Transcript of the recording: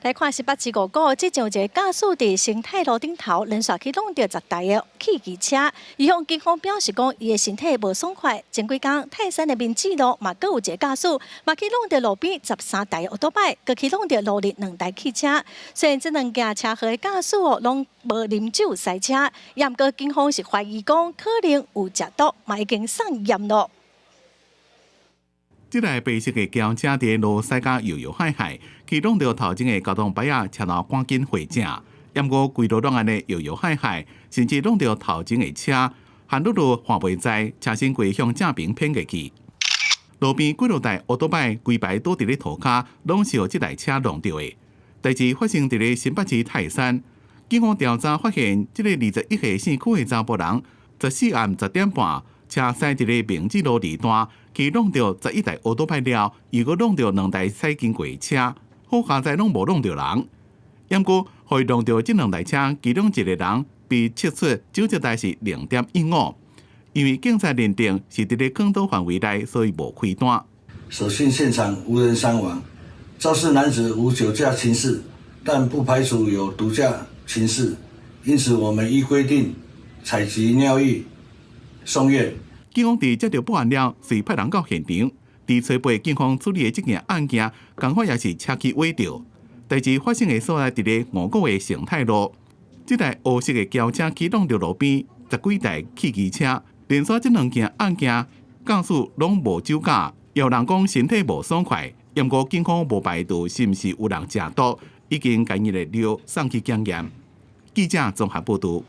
來看新北市五股，這陣有一个駕駛佇生態路頂頭，連續去挵著10台的汽機車。伊向警方表示講，伊的身體無爽快。前幾工泰山的民智路嘛，閣有一个駕駛，嘛去挵著路邊13台歐多擺，閣去挵著路裡兩台汽車。雖然這兩件車禍的駕駛哦，攏無啉酒駛車，毋過警方是懷疑講可能有食毒，嘛已經送驗囉。這台白色的轎車佇路駛甲搖搖晃晃，去挵著頭前的交通牌仔，車頭趕緊回正。毋過規路攏按呢搖搖晃晃，甚至挵著頭前的車，陷落落看袂知，車身規向正邊偏過去。路邊幾落台歐多擺規排倒佇咧塗跤，攏是予這台車挵著的。代誌發生佇咧新北市泰山，警方調查發現，這个21歲姓許的查埔人，14暗10點半，車駛佇咧明治路二段，去挵著11台歐多擺了，又閣挵著兩台駛經過的車，好佳哉攏無挵著人。毋過，予伊挵著這兩台車，其中一个人被測出酒測值是0.15，因為警察認定是佇咧坑道範圍內，所以無開單。所幸現場無人傷亡，肇事男子無酒駕情事，但不排除有毒駕情事，因此我們依規定採集尿液送驗。警方佇接到報案了，隨派人到現場，佇初步警方處理的這件案件，仝款也是車去尾著。代誌發生的所在佇咧五股的成泰路，這台烏色的轎車去挵著路邊十幾台汽機車，連續這兩件案件，駕駛攏無酒駕，有人講身體無爽快，毋過警方無排除是毋是有人食毒，已經共𪜶的尿送去檢驗。記者綜合報導。